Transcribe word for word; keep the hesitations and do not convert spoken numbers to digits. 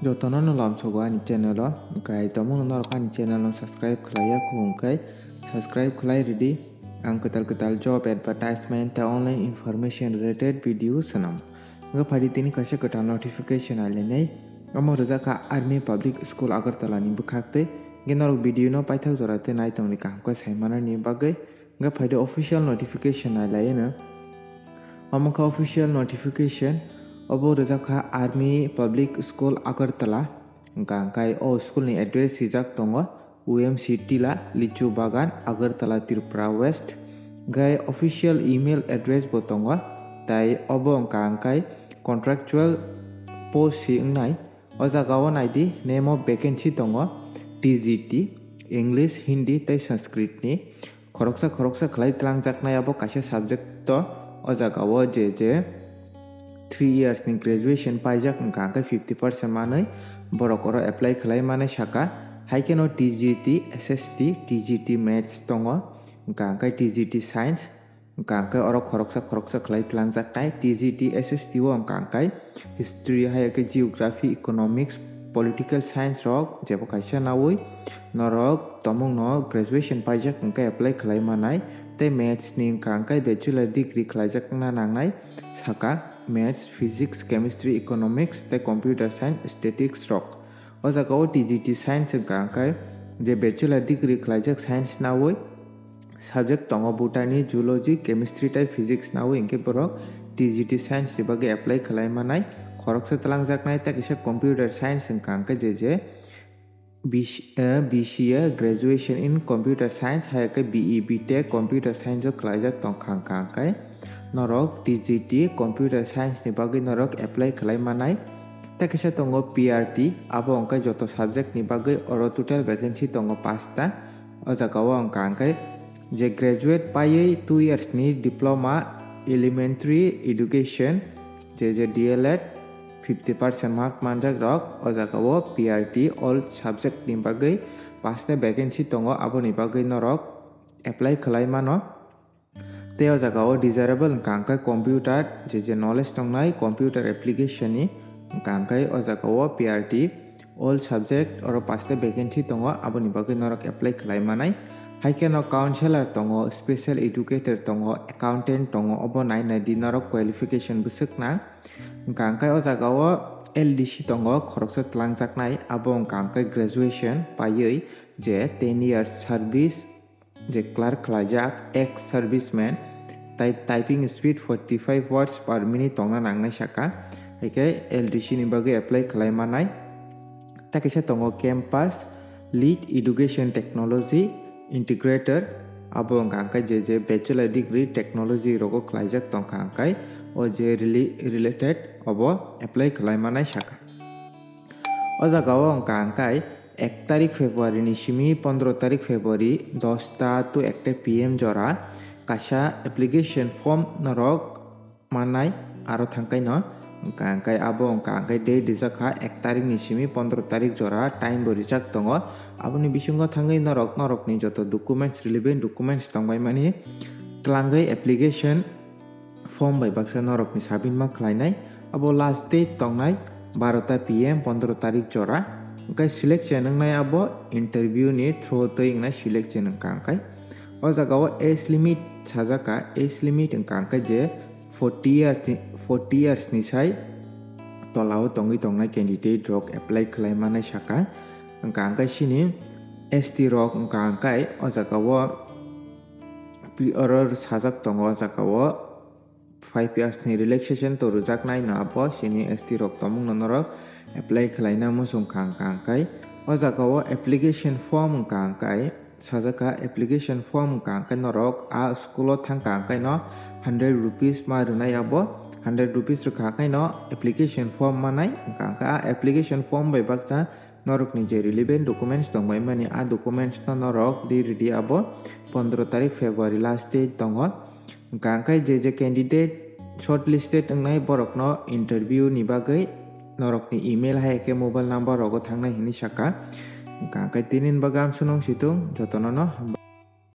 Jotono no lamsogo ani channel o, hwnkhe tongmung norok ani channel no subscribe khlaiya khung khe subscribe khlai rwdi. Ang kwtal kwtal job advertisement tei online information related video swnam. Hwnkhe phaidi tini kaisa kwtal notification ailainai. Omo rwjak kha Army Public School Agartala ni bwkhak tei. Hwnkhe norok video no paithak jora tei naitongni kaham khe saimanani bagwi. Hwnkhe phaidi official notification nailaino. Omo kha official notification, obo rwjak kha Army Public School Agartala. Hwnkha hwnkhe o school ni address swijak tongo U M C Tila, Lichu Bagan, Agartala, Tripura West. Hwnkhe official email address bo tongo, tai obo hwnkha hwnkhe contractual post si wngnai. O jaga o naidi, name of vacancy tongo T G T, English, Hindi tei Sanskrit ni. Khoroksa khoroksa khlai tlangjaknai abo kaisa subject o, o jaga o je je three years ni graduation paijak hwnkha hwnkhe fifty percent manwi borok oro apply khlai mani saka. Hai kheno T G T, S S T, T G T Maths tongo, hwnkha hwnkhe T G T Science, hwnkha hwnkhe oro khoroksa khoroksa khlai tlangjaknai. T G T S S T o hwnkha hwnkhe History, hai khe Geography, Economics, Political Science rok jebo kaisa nawi norok tongmung no graduation paijak hwnkhe apply khlai manai, tei Maths ni hwnkha hwnkhe Bachelor degree khlaijak wngna nangnai saka, Maths, Physics, Chemistry, Economics tei Computer Science, Statistics rok. O jaga o T G T Science hwnkha hwnkhe je Bachelor degree khlaijak Science nawi, subject tongo Botany, Zoology, Chemistry tei Physics nawi hwnkhe borok T G T Science ni bagwi apply khlai manai. Khoroksa tlangjaknai tei kisa Computer Science hwnkha hwnkhe je je B C, eh, B C A, Graduation in Computer Science, hai khe B E B Tech Computer Science o khlaijak tongkha hwnkha hwnkhe norok T G T Computer Science ni bagwi norok apply khlai manai. Tei kisa tongo P R T, abo hwnkhe joto subject ni bagwi oro total vacancy tongo pasta. O jaga o hwnkha hwnkhe je graduate paiwi two years ni diploma elementary education, je je D L Ed, fifty percent mark manjak rok o jaga o P R T all subject ni bagwi pasta vacancy tongo, aboni bagwi norok apply khlai mano. Tei o jaga o desirable hwnkha hwnkhe computer, je je knowledge tongnai computer application ni, hwnkha hwnkhe o jaga o P R T all subject oro pasta vacancy tongo, aboni bagwi norok apply khlai manai. Hai kheno counselor tongo, special educator tongo, accountant tongo, obo nai nai di norok qualification bwswk nang. Hwnkha hwnkhe o jaga o L D C tongo, khoroksa tlangjaknai, abo hwnkha hwnkhe graduation paiwi je ten years service, je clerk khlaijak, ex serviceman, tai typing speed forty five words per minute tongna nangnai saka, hai khe L D C ni bagwi apply khlai manai. Tei kaisa tongo campus lead education technology integrator, abo hwnkha hwnkhe je je bachelor degree technology rogo khlaijak tongkha hwnkhe o je rela-, related obo apply khlai manai saka. O jaga o hwnkha hwnkhe ek tarik February ni simi pondro tarik February dosta to ekta P M jora kaisa application form norok mannai aro thangkaino. Hwnkha hwnkhe abo hwnkha hwnkhe date rijak kha ek tarik ni simi pondro tarik jora time bo rijak tongo. Aboni bisingo thangwi norok norokni joto documents, relevant documents tongbaimani twlangwi application form bai baksa norokni submit ma khlainai. Abo last date tongnai barota P M pondro tarik jora. Hwnkhe selection wngnai abo interview ni through twi wngnai selection wngkha hwnkhe. O jaga o age limit sajak kha, age limit wngkha hwnkhe je forty year thi-, forty years ni sai tola o tongwi tongnai candidate rok apply khlai manai saka. Wngkha hwnkhe chini S T rok wngkha hwnkhe o jaga o pi-, oro sajak tongo o jaga o five years ni relaxation to rwjaknai no abo chini S T rok tongmung no norok apply khlaina muchung kha hwnkha hwnkhe o jaga o application form wngkha hwnkhe sajak kha application form wngkha hwnkhe norok a school o thangkha hwnkhe no hundred rupees ma rwnai abo hundred rupees rwkha hwnkhe no application form manai wngkha hwnkhe a application form bai baksa norokni je relevant documents tongbaimani, a documents no norok di rwdi abo pondro tarik February last date tongo. Hwnkha hwnkhe je je candidate shortlisted wngnai borokno interview ni bagwi norokni email hai khe mobile number rogo thangnai hinwi saka. Hwnkha hwnkhe tini ni bagwi amsonong situng jotono no hambai.